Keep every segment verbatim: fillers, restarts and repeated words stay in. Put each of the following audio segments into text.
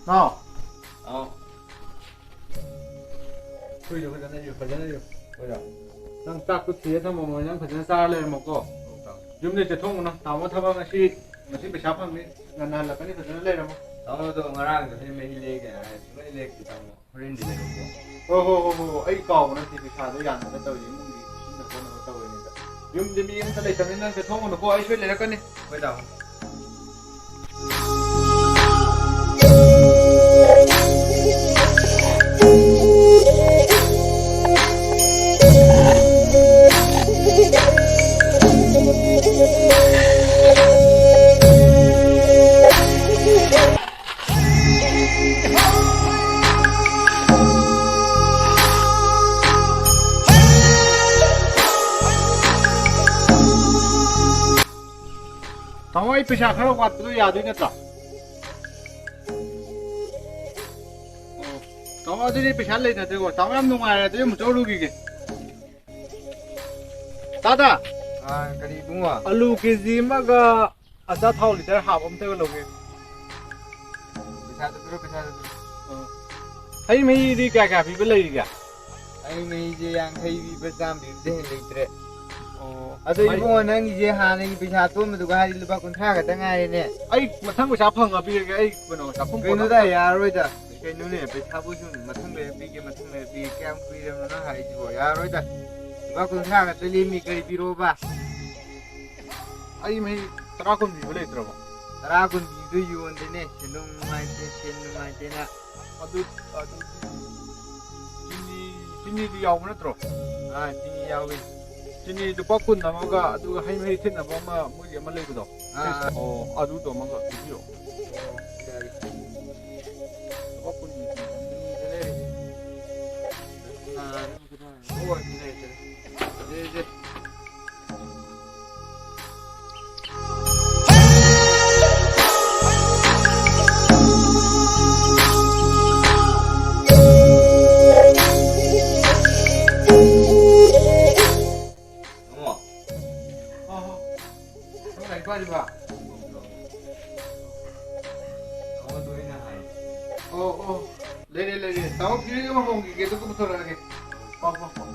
ꯍꯥꯎ꯫ ꯑꯥꯎ꯫ ꯍꯨꯏꯗꯣ ꯐꯖꯅ ꯌꯣ, ꯐꯖꯅ ꯌꯣ꯫ ꯍꯣꯏꯗ꯫ ꯅꯪ ꯆꯥꯛꯇꯣ ꯊꯤꯔ ꯊꯝꯃꯝꯃꯣ, ꯅꯪ ꯐꯖꯅ ꯆꯥꯔ ꯂꯩꯔꯝꯃꯣꯀꯣ꯫ ꯍꯣꯏ, ꯇꯥꯃꯣ꯫ ꯌꯨꯝꯗꯩ ꯆꯠꯊꯣꯛꯎꯅꯨ꯫ ꯇꯥꯃꯣ ꯊꯕꯛ ꯉꯁꯤ, ꯉꯁꯤ ꯄꯩꯁꯥ ꯐꯪꯅꯤ꯫ ꯉꯟꯅ ꯍꯜꯂꯛꯀꯅꯤ, ꯐꯖꯅ ꯂꯩꯔꯝꯃꯣ꯫ ꯇꯥꯃꯣꯗꯣ ꯉꯔꯥꯡꯗꯣ ꯍꯩ ꯃꯍꯤ ꯂꯩꯒꯦ ꯍꯥꯏꯔ ꯁꯨꯡꯂꯩ ꯂꯩꯔꯛꯇꯦ, ꯇꯥꯃꯣ꯫ ꯍꯣꯔꯦꯟꯗꯤ ꯂꯩꯔꯛꯑꯣꯀꯣ꯫ ꯍꯣ, ꯍꯣ, ꯍꯣ, ꯍꯣ, ꯍꯣ꯫ ꯑꯩ ꯀꯥꯎꯕ ꯅꯠꯇꯦ, ꯄꯩꯁꯥꯗꯣ ꯌꯥꯅꯕ ꯇꯧꯔꯤ, ꯏꯃꯨꯡꯒꯤ ꯁꯤꯟꯅ ꯈꯣꯠꯅꯕ ꯇꯧꯔꯤꯅꯤꯗ꯫ ꯌꯨꯝꯗ ꯃꯤ ꯑꯝꯇ ꯂꯩꯇꯕꯅꯤꯅ ꯅꯪ ꯆꯠꯊꯣꯛꯎꯅꯨꯀꯣ, ꯑꯩ ꯁꯣꯏ ꯂꯩꯔꯛꯀꯅꯤ꯫ ꯍꯣꯏ, ꯇꯥꯃꯣ꯫ ꯇꯥꯃꯣ, ꯑꯩ ꯄꯩꯁꯥ ꯈꯔ ꯋꯥꯠꯄꯗꯣ ꯌꯥꯗꯣꯏ ꯅꯠꯇ꯭ꯔꯣ? ꯑꯣ, ꯇꯥꯃꯣ, ꯑꯗꯨꯗꯤ ꯄꯩꯁꯥ ꯂꯩꯅꯗ꯭ꯔꯦꯀꯣ꯫ ꯇꯥꯃꯣ, ꯌꯥꯝ ꯅꯨꯡꯉꯥꯏꯔꯦ꯫ ꯑꯗꯨꯗꯤ ꯑꯃꯨꯛ ꯆꯠꯂꯨꯈꯤꯒꯦ꯫ ꯇꯥꯗ! ꯑꯥ, ꯀꯔꯤ ꯏꯕꯨꯡꯉꯣ? ꯑꯂꯨ ꯀꯦꯖꯤ ꯑꯃꯒ ꯑꯆꯥ ꯊꯥꯎ ꯂꯤꯇꯔ ꯍꯥꯞ ꯑꯝꯇꯒ ꯂꯧꯒꯦ꯫ ꯄꯩꯁꯥꯗꯨ ꯄꯤꯔꯣ, ꯄꯩꯁꯥꯗꯨ ꯄꯤꯔꯣ꯫ ꯑꯥ꯫ ꯍꯩ ꯃꯍꯤꯗꯤ ꯀꯌꯥ ꯀꯌꯥ ꯄꯤꯕ ꯂꯩꯔꯤꯒꯦ? ꯍꯩ ꯃꯍꯤꯁꯦ ꯌꯥꯡꯈꯩ ꯄꯤꯕ, ꯆꯥꯝꯃ ꯄꯤꯕꯗꯩ ꯍꯦꯟꯅ ꯂꯩꯇ꯭ꯔꯦ꯫ ꯑꯣ꯫ ꯑꯗꯣ ꯍꯩ- ꯏꯕꯨꯡꯉꯣ, ꯅꯪꯒꯤꯁꯦ ꯍꯥꯟꯅꯒꯤ ꯄꯩꯁꯥ ꯑꯇꯣꯟꯕꯗꯨꯒ ꯍꯥꯏꯔꯗꯤ ꯂꯨꯄꯥ ꯀꯨꯟꯊ꯭ꯔꯥ ꯈꯛꯇ ꯉꯥꯏꯔꯦꯅꯦ꯫ ꯑꯩ ꯃꯊꯪ ꯄꯩꯁꯥ ꯐꯪꯉ ꯄꯤꯔꯒꯦ, ꯑꯩ ꯀꯩꯅꯣ, ꯆꯥꯛꯈꯨꯝ ꯄꯣꯠ ꯀꯩꯅꯣꯗ ꯑꯃ ꯌꯥꯔꯔꯣꯏꯗ꯫ ꯀꯩꯅꯣꯅꯦ, ꯄꯩꯁꯥꯕꯨ ꯁꯨꯝ ꯃꯊꯪ ꯂꯩꯔ ꯄꯤꯒꯦ, ꯃꯊꯪ ꯂꯩꯔ ꯄꯤꯒꯦ, ꯀꯌꯥꯝ ꯀꯨꯏꯔꯕꯅꯣ ꯅꯪ ꯍꯥꯏꯁꯤꯕꯣ? ꯌꯥꯔꯔꯣꯏꯗ꯫ ꯂꯨꯄꯥ ꯀꯨꯟꯊ꯭ꯔꯥ ꯈꯛꯇ ꯂꯦꯝꯃꯤ, ꯀꯔꯤ ꯄꯤꯔꯛꯑꯣꯕ? ꯑꯩ ꯃꯍꯤ ꯇꯔꯥ ꯀꯨꯟ ꯄꯤꯕ ꯂꯩꯇ꯭ꯔꯕꯣ? ꯇꯔꯥ ꯀꯨꯟ ꯄꯤꯕꯗꯣ ꯌꯣꯟꯗꯦꯅꯦ, ꯁꯦꯟꯗꯣꯡ ꯅꯨꯡꯉꯥꯏꯇꯦ, ꯁꯦꯟ ꯅꯨꯡꯉꯥꯏꯇꯦꯅ꯫ ꯑꯗꯨ, ꯑꯗꯨꯗꯤ ꯆꯤꯅꯤ, ꯆꯤꯅꯤꯗꯤ ꯌꯥꯎꯕ ꯅꯠꯇ꯭ꯔꯣ? ꯑꯥ, ꯆꯤꯅꯤ ꯌꯥꯎꯏ꯫ ꯆꯤꯅꯤ ꯂꯨꯄꯥ ꯀꯨꯟ ꯑꯃꯒ, ꯑꯗꯨꯒ ꯍꯩ ꯃꯍꯤ ꯊꯤꯠꯅꯕ ꯑꯃ, ꯃꯣꯏꯒꯤ ꯑꯃ ꯂꯩꯕꯗꯣ꯫ ꯑꯥ, ꯑꯥ꯫ ꯑꯣ, ꯑꯗꯨꯗꯣ ꯑꯃꯒ ꯄꯤꯕꯤꯔꯛꯑꯣ꯫ ꯑꯣ, ꯌꯥꯔꯦ꯫ ꯂꯨꯄꯥ ꯀꯨꯟ꯫ ꯆꯤꯅꯤꯗ ꯂꯩꯔꯦ꯫ ꯑꯥ, ꯑꯗꯨꯝ ꯈꯤꯇꯪ꯫ ꯑꯣ, ꯁꯤ ꯂꯩꯔꯦ, ꯁꯤ ꯂꯩꯔꯦ꯫ ꯁꯤ, ꯁꯤ꯫ ꯇꯥꯃꯣ꯫ ꯑꯣ, ꯅꯪ ꯂꯥꯏꯔꯤꯛ ꯄꯥꯔꯤꯕ? ꯇꯥꯃꯣ, ꯑꯗꯨ ꯑꯩꯅ ꯍꯥꯏ꯫ ꯑꯃ ꯍꯣꯡꯈꯤꯒꯦ, ꯑꯗꯨꯒ ꯄꯨꯊꯣꯔꯛꯑꯒꯦ꯫ ꯄꯥꯎ, ꯄꯥꯎ, ꯄꯥꯎ꯫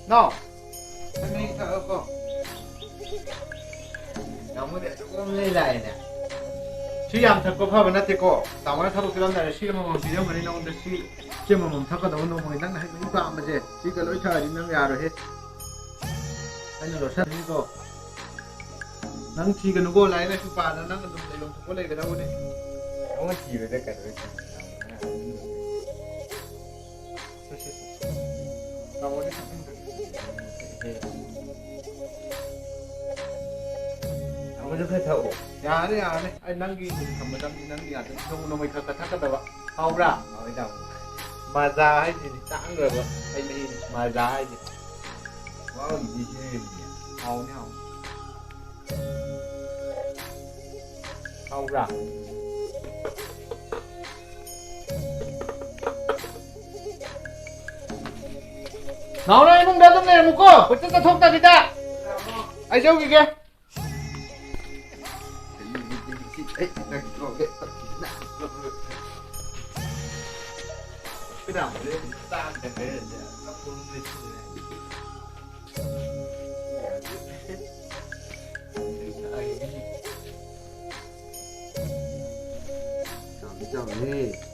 ꯅꯥꯎ, ꯅꯪ ꯃꯍꯤ ꯊꯛꯑꯣꯀꯣ꯫ ꯇꯥꯃꯣꯗꯤ ꯑꯗꯨꯝ ꯂꯩ ꯂꯥꯛꯑꯦꯅꯦ꯫ ꯁꯤ ꯌꯥꯝ ꯊꯛꯄ ꯐꯕ ꯅꯠꯇꯦꯀꯣ꯫ ꯇꯥꯃꯣꯅ ꯊꯕꯛ ꯆꯠꯂꯝꯗꯥꯏꯗ ꯁꯤ ꯑꯃꯃꯝ ꯄꯤꯔꯝꯒꯅꯤ ꯅꯉꯣꯟꯗ꯫ ꯁꯤ, ꯁꯤ ꯑꯃꯃꯝ ꯊꯛꯀꯗꯕ ꯅꯣꯡꯃꯒꯤ ꯅꯪꯅ ꯍꯩ ꯃꯍꯤ ꯄꯥꯝꯕꯁꯦ꯫ ꯁꯤꯒ ꯂꯣꯏ ꯊꯛꯑꯗꯤ ꯅꯪ ꯌꯥꯔꯣꯏꯍꯦ꯫ ꯑꯩꯅ ꯂꯣꯠꯁꯟꯅꯤꯀꯣ꯫ ꯅꯪ ꯊꯤꯒꯅꯨꯀꯣ, ꯂꯥꯏꯔꯤꯛ ꯂꯥꯏꯁꯨ ꯄꯥꯗꯅ ꯅꯪ ꯑꯗꯨꯝ ꯂꯩꯐꯝ ꯊꯣꯛꯄ ꯂꯩꯒꯗꯧꯕꯅꯦ꯫ ꯑꯃ ꯊꯤꯕꯗ ꯀꯩꯗꯧꯔꯤ? ꯁꯦ, ꯁꯦ, ꯁꯦ꯫ ꯇꯥꯃꯣꯅꯦ꯫ ꯑꯃꯁꯨ ꯈꯔ ꯊꯛꯑꯣ꯫ ꯌꯥꯔꯦ, ꯌꯥꯔꯦ꯫ ꯑꯩ ꯅꯪꯒꯤ ꯊꯝꯕꯗ ꯅꯪꯒꯤ ꯉꯥꯛꯇ ꯅꯣꯡꯃ ꯅꯣꯡꯃꯒꯤ ꯈꯔ ꯈꯔ ꯊꯛꯀꯗꯕ꯫ ꯍꯥꯎꯕ꯭ꯔꯥ? ꯍꯥꯎꯋꯦ, ꯇꯥꯃꯣ꯫ ꯃꯖꯥ ꯍꯥꯏꯁꯤꯗꯤ ꯇꯥꯡꯈ꯭ꯔꯕ ꯍꯩ ꯃꯍꯤꯅꯤ, ꯃꯖꯥ ꯍꯥꯏꯁꯦ꯫ ꯋꯥꯎ, ꯏꯗꯤ ꯁꯤꯔꯦ꯫ ꯍꯥꯎꯅꯤ, ꯍꯥꯎꯅꯤ꯫ ꯍꯥꯎꯕ꯭ꯔꯥ? ꯅꯥꯎꯅ ꯏꯃꯨꯡꯗ ꯑꯗꯨꯝ ꯂꯩꯔꯝꯃꯨꯀꯣ, ꯀꯣꯏꯆꯠ ꯆꯠꯊꯣꯛꯇꯕꯤꯗ꯫ ꯑꯩ ꯆꯧꯈꯤꯒꯦ꯫ ꯆꯥꯎꯅꯤ, ꯆꯥꯎꯅꯤ꯫